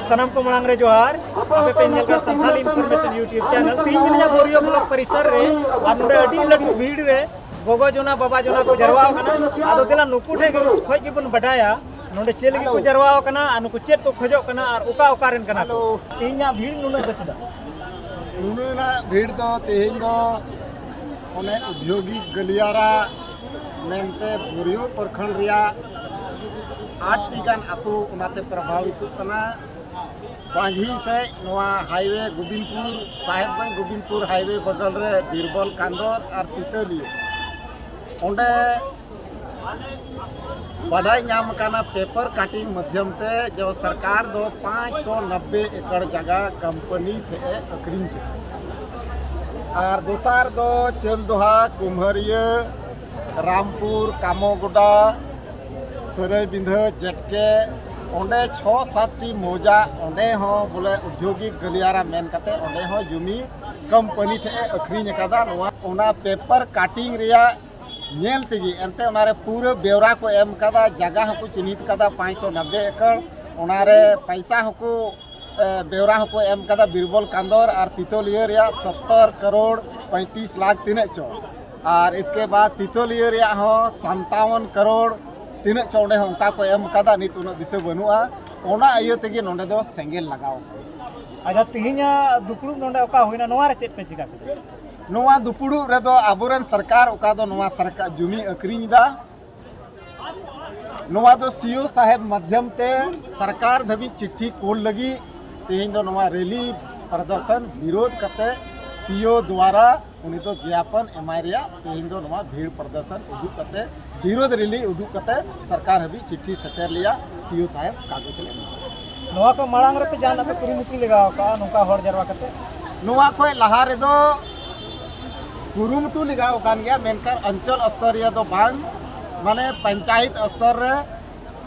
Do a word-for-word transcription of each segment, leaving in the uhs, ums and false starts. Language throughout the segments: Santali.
ᱥᱟᱱᱟᱢ ᱠᱚ ᱢᱟᱲᱟᱝ ᱨᱮ ᱡᱚᱦᱟᱨ᱾ ᱟᱯᱮ ᱯᱮ ᱧᱮᱞ ᱠᱟᱱᱟ ᱥᱟᱱᱛᱷᱟᱞ ᱤᱱᱯᱷᱚᱨᱢᱮᱥᱚᱱ YouTube ᱪᱮᱱᱮᱞ᱾ ᱛᱮᱦᱮᱧ ᱢᱤᱱᱟᱹᱧᱟ ᱵᱳᱨᱤᱭᱚ ᱵᱞᱚᱠ ᱯᱚᱨᱤᱥᱚᱨ ᱨᱮ, ᱟᱨ ᱱᱚᱰᱮ ᱟᱹᱰᱤ ᱞᱟᱹᱴᱩ ᱵᱷᱤᱲ ᱨᱮ ᱜᱚᱜᱚ ᱡᱚᱱᱟ, ᱵᱟᱵᱟ ᱡᱚᱱᱟ ᱠᱚ ᱡᱟᱨᱣᱟ ᱟᱠᱟᱱᱟ᱾ ᱟᱫᱚ ᱫᱮᱞᱟ ᱱᱩᱠᱩ ᱴᱷᱮᱱ ᱠᱷᱚᱡ ᱜᱮᱵᱚᱱ ᱵᱟᱰᱟᱭᱟ, ᱱᱚᱰᱮ ᱪᱮᱫ ᱞᱟᱹᱜᱤᱫ ᱠᱚ ᱡᱟᱨᱣᱟ ᱟᱠᱟᱱᱟ ᱟᱨ ᱱᱩᱠᱩ ᱪᱮᱫ ᱠᱚ ᱠᱷᱚᱡᱚᱜ ᱠᱟᱱᱟ ᱟᱨ ᱚᱠᱟ ᱚᱠᱟ ᱨᱮᱱ ᱠᱟᱱᱟ ᱠᱚ᱾ ᱛᱮᱦᱮᱧᱟᱜ ᱵᱷᱤᱲ ᱱᱩᱱᱟᱹᱜ ᱫᱚ ᱪᱮᱫᱟᱜ? ᱱᱩᱱᱟᱹᱜ ᱵᱷᱤᱲ ᱫᱚ ᱛᱮᱦᱮᱧ ᱫᱚ ᱚᱱᱮ ᱩᱫᱽᱭᱳᱜᱤᱠ ᱜᱟᱹᱞᱤᱭᱟᱨᱟ ᱢᱮᱱᱛᱮ ᱵᱳᱨᱤᱭᱚ ᱯᱨᱚᱠᱷᱚᱸᱰ ᱨᱮᱭᱟᱜ ᱟᱴ ᱴᱤ ᱜᱟᱱ ᱟᱹᱛᱩ ᱚᱱᱟᱛᱮ ᱯᱨᱚᱵᱷᱟᱵᱤᱛᱚᱜ ᱠᱟᱱᱟ᱾ ᱢᱟᱹᱡᱷᱤ ᱥᱮᱫ ᱱᱚᱣᱟ ᱦᱟᱭᱣᱮ ᱜᱳᱵᱤᱱᱫᱯᱩᱨ, ᱥᱟᱦᱮᱵᱽᱜᱚᱸᱡᱽ ᱜᱳᱵᱤᱱᱫᱯᱩᱨ ᱦᱟᱭᱣᱮ ᱵᱚᱜᱚᱞ ᱨᱮ ᱵᱤᱨᱵᱚᱞ ᱠᱟᱱᱫᱚᱨ ᱟᱨ ᱛᱤᱛᱟᱹᱞᱤᱭᱟᱹ, ᱚᱸᱰᱮ ᱵᱟᱰᱟᱭ ᱧᱟᱢ ᱟᱠᱟᱱᱟ ᱯᱮᱯᱟᱨ ᱠᱟᱴᱤᱝ ᱢᱟᱫᱽᱫᱷᱚᱢ ᱛᱮ ᱡᱮ ᱥᱚᱨᱠᱟᱨ ᱫᱚ ᱯᱟᱸᱪ ᱥᱚ ᱱᱚᱵᱵᱮ ᱮᱠᱚᱨ ᱡᱟᱭᱜᱟ ᱠᱳᱢᱯᱟᱱᱤ ᱴᱷᱮᱱ ᱮ ᱟᱹᱠᱷᱨᱤᱧ ᱠᱮᱫᱟ᱾ ᱟᱨ ᱫᱚᱥᱟᱨ ᱫᱚ ᱪᱟᱹᱞᱫᱚᱦᱟ, ᱠᱩᱢᱦᱟᱹᱨᱤᱭᱟᱹ, ᱨᱟᱢᱯᱩᱨ, ᱠᱟᱢᱚᱜᱚᱰᱟ, ᱥᱟᱹᱨᱟᱹᱭ ᱵᱤᱸᱫᱷᱟᱹ, ᱡᱮᱴᱠᱮ, ᱚᱸᱰᱮ ᱪᱷᱚ ᱥᱟᱛ ᱴᱤ ᱢᱚᱣᱡᱟ, ᱚᱸᱰᱮ ᱦᱚᱸ ᱵᱚᱞᱮ ᱩᱫᱽᱭᱳᱜᱤᱠ ᱜᱟᱹᱞᱤᱭᱟᱨᱟ ᱢᱮᱱ ᱠᱟᱛᱮ ᱚᱸᱰᱮ ᱦᱚᱸ ᱡᱩᱢᱤ ᱠᱳᱢᱯᱟᱱᱤ ᱴᱷᱮᱱ ᱮ ᱟᱹᱠᱷᱨᱤᱧ ᱟᱠᱟᱫᱟ᱾ ᱱᱚᱣᱟ ᱚᱱᱟ ᱯᱮᱯᱟᱨ ᱠᱟᱴᱤᱝ ᱨᱮᱭᱟᱜ ᱧᱮᱞ ᱛᱮᱜᱮ ᱮᱱᱛᱮ ᱚᱱᱟᱨᱮ ᱯᱩᱨᱟᱹ ᱵᱮᱣᱨᱟ ᱠᱚ ᱮᱢ ᱠᱟᱫᱟ, ᱡᱟᱭᱜᱟ ᱦᱚᱸᱠᱚ ᱪᱤᱱᱦᱤᱛ ᱠᱟᱫᱟ ᱯᱟᱸᱪ ᱥᱚ ᱱᱚᱵᱵᱮ ᱮᱠᱚᱨ, ᱚᱱᱟᱨᱮ ᱯᱟᱭᱥᱟ ᱦᱚᱸᱠᱚ ᱮ, ᱵᱮᱣᱨᱟ ᱦᱚᱸᱠᱚ ᱮᱢ ᱠᱟᱫᱟ ᱵᱤᱨᱵᱚᱞ ᱠᱟᱸᱫᱚᱨ ᱟᱨ ᱛᱤᱛᱚᱞᱤᱭᱟᱹ ᱨᱮᱭᱟᱜ ᱥᱚᱛᱛᱚᱨ ᱠᱟᱨᱳᱲ ᱯᱚᱸᱭᱛᱨᱤᱥ ᱞᱟᱠᱷ ᱛᱤᱱᱟᱹᱜ ᱪᱚ, ᱟᱨ ᱤᱥᱠᱮ ᱵᱟᱫ ᱛᱤᱛᱚᱞᱤᱭᱟᱹ ᱨᱮᱭᱟᱜ ᱦᱚᱸ ᱥᱟᱱᱛᱟᱣᱚᱱ ᱠᱟᱨᱳᱲ ᱛᱤᱱᱟᱹᱜ ᱪᱚ ᱚᱸᱰᱮ ᱦᱚᱸ ᱚᱱᱠᱟ ᱠᱚ ᱮᱢ ᱠᱟᱫᱟ, ᱱᱤᱛ ᱩᱱᱟᱹᱜ ᱫᱤᱥᱟᱹ ᱵᱟᱹᱱᱩᱜᱼᱟ᱾ ᱚᱱᱟ ᱤᱭᱟᱹ ᱛᱮᱜᱮ ᱱᱚᱸᱰᱮ ᱫᱚ ᱥᱮᱸᱜᱮᱞ ᱞᱟᱜᱟᱣ ᱠᱟᱱᱟ᱾ ᱟᱪᱪᱷᱟ, ᱛᱮᱦᱮᱧᱟᱜ ᱫᱩᱯᱲᱩᱵ ᱱᱚᱸᱰᱮ ᱚᱠᱟ ᱦᱩᱭᱱᱟ, ᱱᱚᱣᱟ ᱨᱮ ᱪᱮᱫ ᱯᱮ ᱪᱤᱠᱟ ᱠᱮᱫᱟ? ᱱᱚᱣᱟ ᱫᱩᱯᱲᱩᱵ ᱨᱮᱫᱚ ᱟᱵᱚᱨᱮᱱ ᱥᱚᱨᱠᱟᱨ ᱚᱠᱟ ᱫᱚ ᱱᱚᱣᱟ ᱥᱚᱨᱠᱟᱨ ᱡᱩᱢᱤ ᱟᱹᱠᱷᱨᱤᱧ ᱮᱫᱟ, ᱱᱚᱣᱟ ᱫᱚ ᱥᱤᱭᱳ ᱥᱟᱦᱮᱵ ᱢᱟᱫᱽᱫᱷᱚᱢ ᱛᱮ ᱥᱚᱨᱠᱟᱨ ᱫᱷᱟᱹᱵᱤᱡ ᱪᱤᱴᱷᱤ ᱠᱳᱞ ᱞᱟᱹᱜᱤᱫ ᱛᱮᱦᱮᱧ ᱫᱚ ᱱᱚᱣᱟ ᱨᱮᱞᱤ ᱯᱨᱚᱫᱚᱨᱥᱚᱱ ᱵᱤᱨᱳᱫᱷ ᱠᱟᱛᱮ ᱥᱤᱭᱳ ᱫᱩᱣᱟᱨᱟ ᱩᱱᱤ ᱫᱚ ᱜᱮᱭᱟᱯᱚᱱ ᱮᱢᱟᱭ ᱨᱮᱭᱟᱜ ᱛᱮᱦᱮᱧ ᱫᱚ ᱱᱚᱣᱟ ᱵᱷᱤᱲ ᱯᱨᱚᱫᱚᱨᱥᱚᱱ ᱩᱫᱩᱜ ᱠᱟᱛᱮ, ᱵᱤᱨᱳᱫᱷ ᱨᱮᱞᱤ ᱩᱫᱩᱜ ᱠᱟᱛᱮ ᱥᱚᱨᱠᱟᱨ ᱦᱟᱹᱵᱤᱡ ᱪᱤᱴᱷᱤ ᱥᱮᱴᱮᱨ ᱞᱮᱭᱟ, ᱥᱤᱭᱳ ᱥᱟᱦᱮᱵ ᱠᱟᱜᱚᱡᱽ ᱞᱮ ᱮᱢᱟ᱾ ᱱᱚᱣᱟ ᱠᱚ ᱢᱟᱲᱟᱝ ᱨᱮᱯᱮ ᱡᱟᱦᱟᱱᱟᱜ ᱯᱮ ᱠᱩᱨᱩᱢᱩᱴᱩ ᱞᱮᱜᱟᱣ ᱠᱟᱜᱼᱟ ᱱᱚᱝᱠᱟ ᱦᱚᱲ ᱡᱟᱨᱣᱟ ᱠᱟᱛᱮ? ᱱᱚᱣᱟ ᱠᱷᱚᱱ ᱞᱟᱦᱟ ᱨᱮᱫᱚ ᱠᱩᱨᱩᱢᱩᱴᱩ ᱞᱮᱜᱟᱣ ᱟᱠᱟᱱ ᱜᱮᱭᱟ, ᱢᱮᱱᱠᱷᱟᱱ ᱚᱧᱪᱚᱞ ᱥᱛᱚᱨᱤᱭᱚ ᱫᱚ ᱵᱟᱝ, ᱢᱟᱱᱮ ᱯᱚᱧᱪᱟᱭᱮᱛ ᱥᱛᱚᱨ ᱨᱮ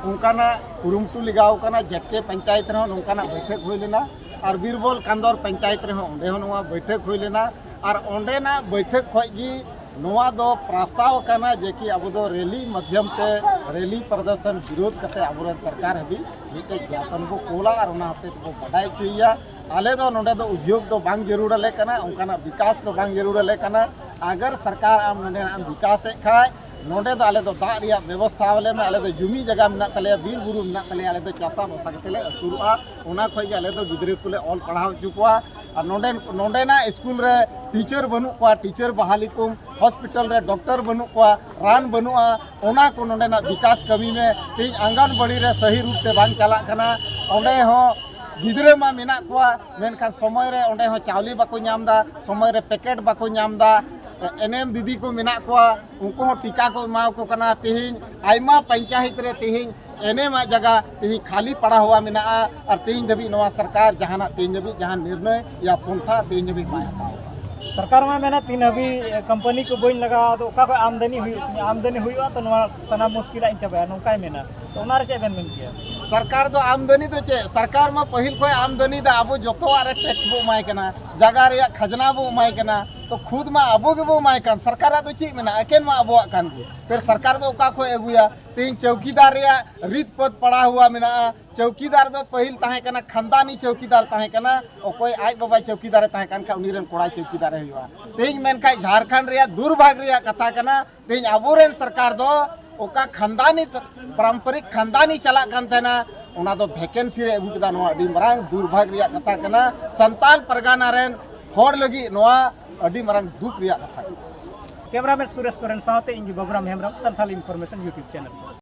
ᱚᱱᱠᱟᱱᱟᱜ ᱠᱩᱨᱩᱢᱩᱴᱩ ᱞᱮᱜᱟᱣ ᱠᱟᱱᱟ᱾ ᱡᱮᱴᱠᱮ ᱯᱚᱧᱪᱟᱭᱮᱛ ᱨᱮᱦᱚᱸ ᱱᱚᱝᱠᱟᱱᱟᱜ ᱵᱟᱹᱭᱴᱷᱟᱹᱠ ᱦᱩᱭ ᱞᱮᱱᱟ ᱟᱨ ᱵᱤᱨᱵᱚᱞ ᱠᱟᱸᱫᱚᱨ ᱯᱚᱧᱪᱟᱭᱮᱛ ᱨᱮᱦᱚᱸ ᱚᱸᱰᱮ ᱦᱚᱸ ᱱᱚᱣᱟ ᱵᱟᱹᱭᱴᱷᱟᱹᱠ ᱦᱩᱭ ᱞᱮᱱᱟ᱾ ᱟᱨ ᱚᱸᱰᱮᱱᱟᱜ ᱵᱟᱹᱭᱴᱷᱟᱹᱠ ᱠᱷᱚᱱ ᱜᱮ ᱱᱚᱣᱟ ᱫᱚ ᱯᱨᱚᱥᱛᱟᱵ ᱟᱠᱟᱱᱟ ᱡᱮ ᱠᱤ ᱟᱵᱚ ᱫᱚ ᱨᱮᱞᱤ ᱢᱟᱫᱽᱫᱷᱚᱢ ᱛᱮ ᱨᱮᱞᱤ ᱯᱨᱚᱫᱚᱨᱥᱚᱱ ᱵᱤᱨᱳᱫᱷ ᱠᱟᱛᱮ ᱟᱵᱚᱨᱮᱱ ᱥᱚᱨᱠᱟᱨ ᱦᱟᱹᱵᱤᱡ ᱢᱤᱫᱴᱮᱡ ᱜᱮᱭᱟᱯᱚᱱ ᱵᱚ ᱠᱳᱞᱟ ᱟᱨ ᱚᱱᱟ ᱦᱚᱛᱮ ᱛᱮᱵᱚ ᱵᱟᱰᱟᱭ ᱦᱚᱪᱚᱭᱮᱭᱟ᱾ ᱟᱞᱮ ᱫᱚ ᱱᱚᱰᱮ ᱫᱚ ᱩᱫᱽᱭᱳᱜᱽ ᱫᱚ ᱵᱟᱝ ᱡᱟᱹᱨᱩᱲ ᱟᱞᱮ ᱠᱟᱱᱟ, ᱚᱱᱠᱟᱱᱟᱜ ᱵᱤᱠᱟᱥ ᱫᱚ ᱵᱟᱝ ᱡᱟᱹᱨᱩᱲ ᱟᱞᱮ ᱠᱟᱱᱟ᱾ ᱟᱜᱟᱨ ᱥᱚᱨᱠᱟᱨ ᱟᱢ ᱱᱚᱰᱮᱱᱟᱜ ᱮᱢ ᱵᱤᱠᱟᱥᱮᱫ ᱠᱷᱟᱡ, ᱱᱚᱰᱮ ᱫᱚ ᱟᱞᱮ ᱫᱚ ᱫᱟᱜ ᱨᱮᱭᱟᱜ ᱵᱮᱵᱚᱥᱛᱷᱟ ᱟᱞᱮ ᱢᱮ᱾ ᱟᱞᱮ ᱫᱚ ᱡᱩᱢᱤ ᱡᱟᱭᱜᱟ ᱢᱮᱱᱟᱜ ᱛᱟᱞᱮᱭᱟ, ᱵᱤᱨ ᱵᱩᱨᱩ ᱢᱮᱱᱟᱜ ᱛᱟᱞᱮᱭᱟ, ᱟᱞᱮ ᱫᱚ ᱪᱟᱥᱟ ᱵᱟᱥᱟ ᱠᱟᱛᱮ ᱞᱮ ᱟᱹᱥᱩᱞᱚᱜᱼᱟ᱾ ᱚᱱᱟ ᱠᱷᱚᱡ ᱜᱮ ᱟᱞᱮ ᱫᱚ ᱜᱤᱫᱽᱨᱟᱹ ᱠᱚᱞᱮ ᱚᱞ ᱯᱟᱲᱦᱟᱣ ᱦᱚᱪᱚ ᱠᱚᱣᱟ᱾ ᱟᱨ ᱱᱚᱰᱮ, ᱱᱚᱰᱮᱱᱟᱜ ᱥᱠᱩᱞ ᱨᱮ ᱴᱤᱪᱟᱨ ᱵᱟᱹᱱᱩᱜ ᱠᱚᱣᱟ, ᱴᱤᱪᱟᱨ ᱵᱟᱦᱟᱞᱤ ᱠᱚᱢ, ᱦᱚᱥᱯᱤᱴᱟᱞ ᱨᱮ ᱰᱚᱠᱴᱚᱨ ᱵᱟᱹᱱᱩᱜ ᱠᱚᱣᱟ, ᱨᱟᱱ ᱵᱟᱹᱱᱩᱜᱼᱟ, ᱚᱱᱟ ᱠᱚ ᱱᱚᱰᱮᱱᱟᱜ ᱵᱤᱠᱟᱥ ᱠᱟᱹᱢᱤ ᱢᱮ᱾ ᱛᱮᱦᱮᱧ ᱟᱝᱜᱟᱱᱵᱟᱲᱤ ᱨᱮ ᱥᱟᱹᱦᱤ ᱨᱩᱯ ᱛᱮ ᱵᱟᱝ ᱪᱟᱞᱟᱜ ᱠᱟᱱᱟ᱾ ᱚᱸᱰᱮ ᱦᱚᱸ ᱜᱤᱫᱽᱨᱟᱹ ᱢᱟ ᱢᱮᱱᱟᱜ ᱠᱚᱣᱟ, ᱢᱮᱱᱠᱷᱟᱱ ᱥᱚᱢᱚᱭ ᱨᱮ ᱚᱸᱰᱮ ᱦᱚᱸ ᱪᱟᱣᱞᱮ ᱵᱟᱠᱚ ᱧᱟᱢ ᱮᱫᱟ, ᱥᱚᱢᱚᱭ ᱨᱮ ᱯᱮᱠᱮᱴ ᱵᱟᱠᱚ ᱧᱟᱢ ᱮᱫᱟ᱾ ᱮᱱᱮᱢ ᱫᱤᱫᱤ ᱠᱚ ᱢᱮᱱᱟᱜ ᱠᱚᱣᱟ, ᱩᱱᱠᱩ ᱦᱚᱸ ᱴᱤᱠᱟ ᱠᱚ ᱮᱢᱟ ᱠᱚ ᱠᱟᱱᱟ᱾ ᱛᱮᱦᱮᱧ ᱟᱭᱢᱟ ᱯᱚᱧᱪᱟᱭᱮᱛ ᱨᱮ ᱛᱮᱦᱮᱧ ᱮᱱᱮᱢᱟᱜ ᱡᱟᱭᱜᱟ ᱛᱮᱦᱮᱧ ᱠᱷᱟᱹᱞᱤ ᱯᱟᱲᱟ ᱦᱩᱭᱟ ᱢᱮᱱᱟᱜᱼᱟ, ᱟᱨ ᱛᱮᱦᱮᱧ ᱫᱷᱟᱹᱵᱤᱡ ᱱᱚᱣᱟ ᱥᱚᱨᱠᱟᱨ ᱡᱟᱦᱟᱱᱟᱜ ᱛᱮᱦᱮᱧ ᱫᱷᱟᱹᱵᱤᱡ ᱡᱟᱦᱟᱱ ᱱᱤᱨᱱᱚᱭ ᱭᱟ ᱯᱚᱱᱛᱷᱟ ᱛᱮᱦᱮᱧ ᱫᱷᱟᱹᱵᱤᱡ ᱵᱟᱭ ᱦᱟᱛᱟᱣ ᱠᱟᱫᱟ᱾ ᱥᱚᱨᱠᱟᱨ ᱢᱟ ᱢᱮᱱᱟ, "ᱛᱤᱱ ᱦᱟᱹᱵᱤᱡ ᱠᱳᱢᱯᱟᱱᱤ ᱠᱚ ᱵᱟᱹᱧ ᱞᱟᱜᱟᱣᱟ, ᱟᱫᱚ ᱚᱠᱟ ᱠᱷᱚᱱ ᱟᱢᱫᱟᱱᱤ ᱦᱩᱭᱩᱜ ᱛᱤᱧᱟ? ᱟᱢᱫᱟᱱᱤ ᱦᱩᱭᱩᱜᱼᱟ ᱛᱚ ᱱᱚᱣᱟ ᱥᱟᱱᱟᱢ ᱢᱩᱥᱠᱤᱞᱟᱜ ᱤᱧ ᱪᱟᱵᱟᱭᱟ", ᱱᱚᱝᱠᱟᱭ ᱢᱮᱱᱟ᱾ ᱛᱚ ᱚᱱᱟ ᱨᱮ ᱪᱮᱫ ᱵᱮᱱ ᱢᱮᱱ ᱠᱮᱭᱟ? ᱥᱚᱨᱠᱟᱨ ᱫᱚ ᱟᱢᱫᱟᱱᱤ ᱫᱚ ᱪᱮᱫ? ᱥᱚᱨᱠᱟᱨ ᱢᱟ ᱯᱟᱹᱦᱤᱞ ᱠᱷᱚᱱ ᱟᱢᱫᱟᱱᱤ ᱫᱟ, ᱟᱵᱚ ᱡᱚᱛᱚᱣᱟᱜ ᱨᱮ ᱴᱮᱠᱥ ᱵᱚ ᱮᱢᱟᱭ ᱠᱟᱱᱟ, ᱡᱟᱭᱜᱟ ᱨᱮᱭᱟᱜ ᱠᱷᱟᱡᱽᱱᱟ ᱵᱚ ᱮᱢᱟᱭ ᱠᱟᱱᱟ, ᱛᱚ ᱠᱷᱩᱫ ᱢᱟ ᱟᱵᱚ ᱜᱮᱵᱚ ᱮᱢᱟᱭ ᱠᱟᱱ᱾ ᱥᱚᱨᱠᱟᱨᱟᱜ ᱫᱚ ᱪᱮᱫ ᱢᱮᱱᱟᱜᱼᱟ? ᱮᱠᱮᱱ ᱢᱟ ᱟᱵᱚᱣᱟᱜ ᱠᱟᱱ ᱜᱮ᱾ ᱯᱷᱤᱨ ᱥᱚᱨᱠᱟᱨ ᱫᱚ ᱚᱠᱟ ᱠᱷᱚᱱ ᱟᱹᱜᱩᱭᱟ? ᱛᱮᱦᱮᱧ ᱪᱚᱣᱠᱤᱫᱟᱨ ᱨᱮᱭᱟᱜ ᱨᱤᱛ ᱯᱚᱫ ᱯᱟᱲᱟᱣ ᱦᱩᱭᱟ ᱢᱮᱱᱟᱜᱼᱟ᱾ ᱪᱚᱣᱠᱤᱫᱟᱨ ᱫᱚ ᱯᱟᱹᱦᱤᱞ ᱛᱟᱦᱮᱸ ᱠᱟᱱᱟ, ᱠᱷᱟᱱᱫᱟᱱᱤ ᱪᱚᱣᱠᱤᱫᱟᱨ ᱛᱟᱦᱮᱸ ᱠᱟᱱᱟ᱾ ᱚᱠᱚᱭ ᱟᱡ ᱵᱟᱵᱟᱭ ᱪᱚᱣᱠᱤᱫᱟᱨᱮ ᱛᱟᱦᱮᱸ ᱠᱟᱱ ᱠᱷᱟᱱ, ᱩᱱᱤ ᱨᱮᱱ ᱠᱚᱲᱟᱭ ᱪᱚᱣᱠᱤᱫᱟᱨᱮ ᱦᱩᱭᱩᱜᱼᱟ᱾ ᱛᱮᱦᱮᱧ ᱢᱮᱱᱠᱷᱟᱡ ᱡᱷᱟᱲᱠᱷᱚᱸᱰ ᱨᱮᱭᱟᱜ ᱫᱩᱨᱵᱷᱟᱜᱽ ᱨᱮᱭᱟᱜ ᱠᱟᱛᱷᱟ ᱠᱟᱱᱟ᱾ ᱛᱮᱦᱮᱧ ᱟᱵᱚᱨᱮᱱ ᱥᱚᱨᱠᱟᱨ ᱫᱚ ᱚᱠᱟ ᱠᱷᱟᱱᱫᱟᱱᱤ, ᱯᱟᱨᱚᱢᱯᱚᱨᱤᱠ ᱠᱷᱟᱱᱫᱟᱱᱤ ᱪᱟᱞᱟᱜ ᱠᱟᱱ ᱛᱟᱦᱮᱱᱟ, ᱚᱱᱟ ᱫᱚ ᱵᱷᱮᱠᱮᱱᱥᱤ ᱨᱮ ᱟᱹᱜᱩ ᱠᱮᱫᱟ᱾ ᱱᱚᱣᱟ ᱟᱹᱰᱤ ᱢᱟᱨᱟᱝ ᱫᱩᱨᱵᱷᱟᱜᱽ ᱨᱮᱭᱟᱜ ᱠᱟᱛᱷᱟ ᱠᱟᱱᱟ᱾ ᱥᱟᱱᱛᱟᱞ ᱯᱟᱨᱜᱟᱱᱟ ᱨᱮᱱ ᱦᱚᱲ ᱞᱟᱹᱜᱤᱫ ᱱᱚᱣᱟ ᱟᱹᱰᱤ ᱢᱟᱨᱟᱝ ᱫᱩᱠ ᱨᱮᱭᱟᱜ ᱠᱟᱛᱷᱟ ᱠᱟᱱᱟ᱾ ᱠᱮᱢᱨᱟᱢᱮᱱ ᱥᱩᱨᱮᱥ ᱥᱚᱨᱮᱱ ᱥᱟᱶᱛᱮ ᱤᱧ ᱜᱮ Baburam Hembrom, Santal information YouTube channel.